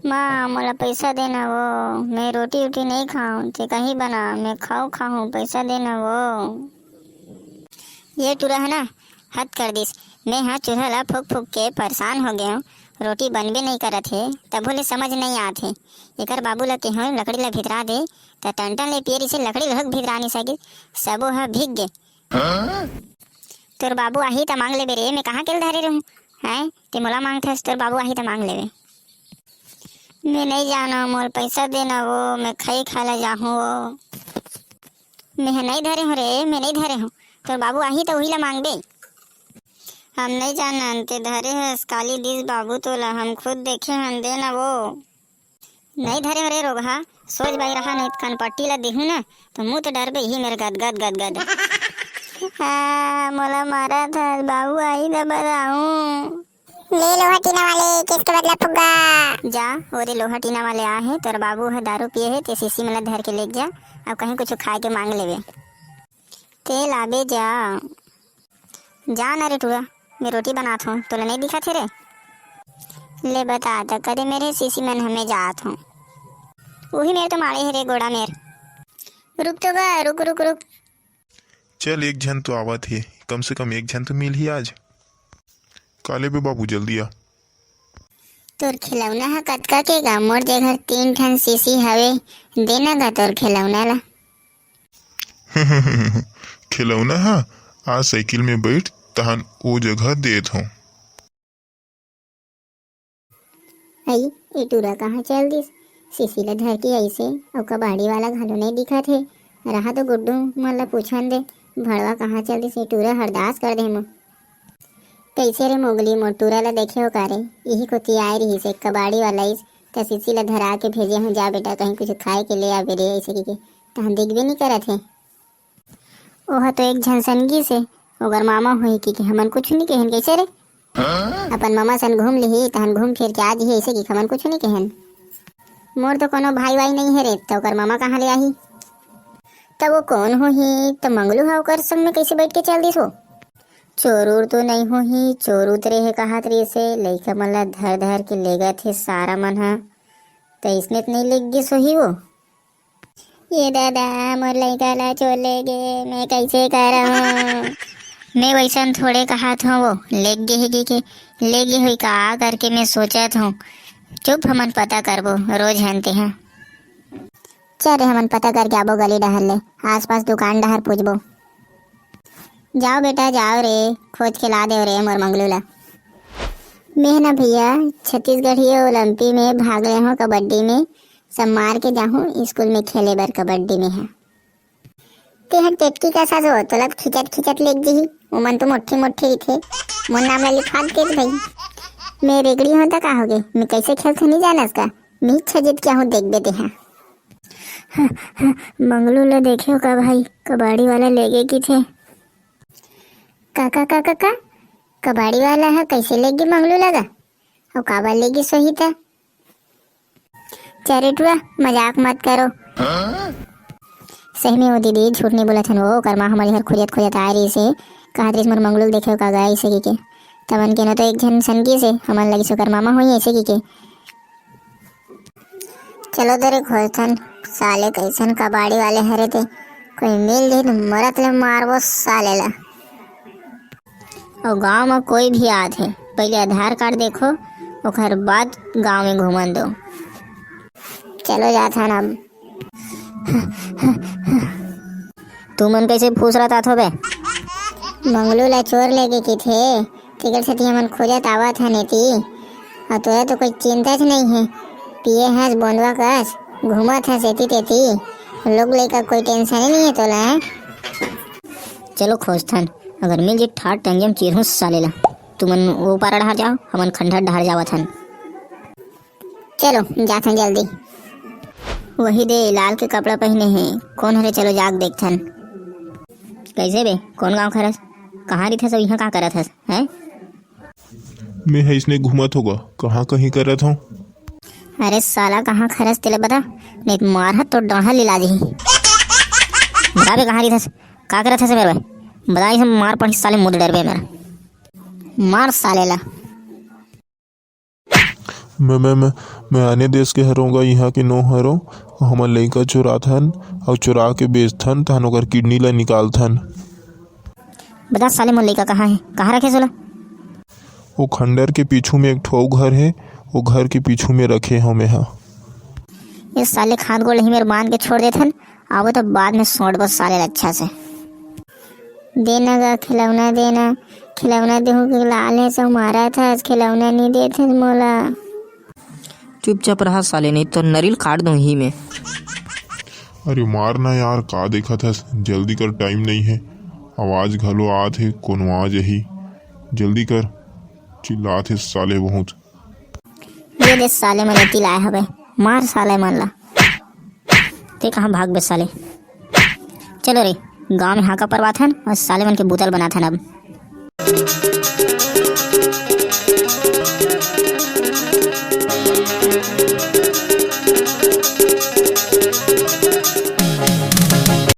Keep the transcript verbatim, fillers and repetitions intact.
माँ, मोला पैसा देना वो, मैं रोटी उटी नहीं खाऊं, ते कहीं बना, मैं खाऊ खाऊं, पैसा देना वो। ये टूरा है ना, हद कर दिस। मैं हा चूल्हा ला फूक फूक के परेशान हो गया हूँ, रोटी बनबे नहीं करत हे, तभो ले समझ नहीं आत हे। एकर बाबू ला केहूँ लकड़ी ला भितरा दे, त टन टन ले पिए रहिसे लकड़ी ला भितरा नहीं सके, सबो हा भीग गे। तोर बाबू आही त मांग लेबे रे, मैं कहाँ के ल धरे रहूं? हैं, ते मोला मांगथस, तोर बाबू आही त मांग लेबे। मैं नहीं जाना, मोर पैसा देना वो, मैं खाई खा ला जाहूं वो। मैं ह नहीं धरे हूं रे, मैं नहीं धरे हूं। तोर बाबू आही त उही ला मांगबे। हम नहीं जानन, ते धरे हस, काली दिस बाबू तोला, हम खुद देखे हन, देना वो। नहीं धरे हूं रे रोगहा, सोच बाई रहा, नहीं त कनपट्टी ला देहूं ना, त मुंह तो डरबे ही मेर गद गद गद गद। आ, मोला मारा था, बाबू आही त बताऊं। ले लोहा टीना वाले, केस के बदला फुग्गा। जा, ओरे लोहा टीना वाले आ हे, तोर बाबू ह दारू पिए हे, ते शीशी मन ला धर के लेग जा, अब कहीं कुछ खाए के मांग लेवे। ते लाबे जा। जा ना रे टूरा, मैं रोटी बनात हूँ, तोला नहीं दिखत हे रे? ले बता त करे मेरे शीशी मन हमें जात हूँ। उही मेर तो माड़े हे रे गोड़ा मेर। रुक तो गा, रुक, रुक, रुक। चल, एक झन तो आवत हे, कम से कम एक झन तो मिलही आज। का लेबे बाबू, जल्दी आ। तोर खिलौना ह कतका के गा? मोर जघा तीन ठन शीशी हवे, देना गा तोर खिलौना ला। खिलौना ह? आ साइकिल में बैठ, तहन ओ जगह देत हूँ। अई, ए टूरा कहाँ चल दिस? शीशी ला धर के अइसे, अउ कबाड़ी वाला घलो नइ दिखत हे। रहा तो गुड्डू मन ला पूछन दे, भड़वा कहाँ चल दिस? ए टूरा हरदास कर दे मोर। कइसे रे मोगली, मोर टूरा ला देखे हो का रे? इही कोती आए रिहिस, एक कबाड़ी वाला आइस, त शीशी ला धरा के भेजे हूँ, जा बेटा, कहीं कुछ खाए के ले आबे रे, अइसे कहिके। तहन दिखबे नइ करत हे। ओह तो एक झन सनगी से, ओकर मामा होही कि, कि हमन कुछु नइ कहेन, कइसे रे? अपन मामा सन घूम लिही, तहन घूम फिर के आ जिही, अइसे कि हमन कुछु नइ कहेन। मोर तो कोनो भाई वाई नइ हे रे, त ओकर मामा कहाँ ले आही? त वो कोन होही? त मंगलू ह ओकर संग में कइसे बैठ के चल दिस वो? चोर उर तो नइ होही, चोर उतरे हे कहत रिहिसे, लइका मन ला धर धर के लेगत हे सारा मन ह, त इसने त नइ लेग गिस होही वो। ये दादा, मोर लइका ला चोर ले गे, मैं कइसे करहूँ? मैं वइसन थोड़े कहत हूँ, वो लेग गे हे कि के, लेग गे होही का करके मैं सोचत हूँ। चुप, हमन पता करबो, रोज हन तेहा। चल रे, हमन पता करके आबो गली डहर ले, आसपास दुकान डहर पूछबो। जाओ बेटा, जाओ रे, खोज के ला देव रे मोर मंगलू ला। मैं ह ना भैया, छत्तीसगढ़ीय ओलंपी में भाग ले हूँ कबड्डी में, सब मार के जाहूँ स्कूल में खेले बर कबड्डी में ह। तेहर टेटकी कस हस वो, तोला तो खिंचत खिंचत लेग जिही, ओमन तो मोट्ठी मोट्ठी रहिथे, मोर नाम ला लिखवा देते भाई। मैं रेगड़ी हों त का होगे, मैं कइसे खेलथों नइ जानस का? मैं छजित के आहूँ, देखबे तेहा। मंगलू ला देखे हो का भाई, कबाड़ी वाला लेगे किथे। का, का, का, का, का? कबाड़ी वाला ह कइसे लेगे मंगलू ला गा? अउ काबर लेगे सोही त? चरेटुआ, मजाक मत करो। सही में वो दीदी झूठ नइ बोलत हन, वो ओकर माँ हमर घर खोजत खोजत आए रहिसे, कहत रहिस मोर मंगलू ल देखे हो का गा अइसे कहिके। तब हमन केनो तो एक झन सनगी से, हमन लगिस ओकर मामा होही अइसे कहिके। चलो दे रे खोजथन, साले कइसन कबाड़ी वाले हरे ते, कोई मिल जाही त मरत ले मारबो साले ला। अउ गांव म कोई भी आत हे, पहले आधार कार्ड देखो, ओकर बाद गांव में घूमन दो। चलो जाथन अब। तुमन कइसे फुसरत आथो बे? मंगलू ला चोर लेगे किथे, तेकर सेती हमन खोजत आवत हन एती। अउ तोरा तो कोई चिंता च नइ हे, पिए हस बोंदवा कस, घूमत हस एती तेती, लोग लइका कोई टेंशन ही नइ हे तोला, हैं? चलो खोजथन, अगर मिल जी ठाट टंगियम चीरहूं साले ला। तुमन ओ पारा डहार जाओ, हमन खंडहर डहार जावत हन। चलो जाथन जल्दी। वही दे लाल के कपड़ा पहिने हे, कोन हरे? चलो जाके देखथन। कइसे बे, कोन गांव के हरस? कहाँ रहिथस अउ इहाँ का करत हस, हैं? मैं ह इसने घूमत होगा, कहाँ कहीं करत हूँ। अरे साला, कहाँ खरस तेला बता, नहीं तो मार ह तोर डाढ़ा लिला जही। बता बे, कहाँ रहिथस, का करत हस मेरे भाई? बता, इसे मार पड़ी साले, मुंह डरबे मेरा। मार साले ला। मैं मैं मैं मैं आने देश के हरों गा, इहाँ के नो हरों। हमन लइका चुराथन अउ चुरा के बेचथन, तहन ओकर किडनी ला निकालथन। बता साले, मोर लइका कहाँ हे? कहाँ रखे सोला? वो खंडर के पीछू में एक ठो अउ घर हे, वो घर के पीछू में रखे हव मेहा। ये साले खाद गोल ही मेर बांध के छोड़ देथन, आबो तो बाद में सोटबो साले ला अच्छा से। देना गा खिलौना, देना खिलौना, देहू के लाल हे सब मारा था, आज खिलौना नहीं देथे मोला। चुपचाप रहा साले, नहीं तो नरिल काट दूं ही में। अरे मार ना यार, का देखत हस? जल्दी कर, टाइम नहीं है। आवाज घलो आत हे, कोनो आ जही। जल्दी कर, चिल्लात हे साले बहुत। ये दे साले मन एती लाए हवे, मार साले मन ला। ते कहाँ भागबे साले? चलो रे, गांव में हाका परवाथन अउ साले मन के बोतल बनाथन अब।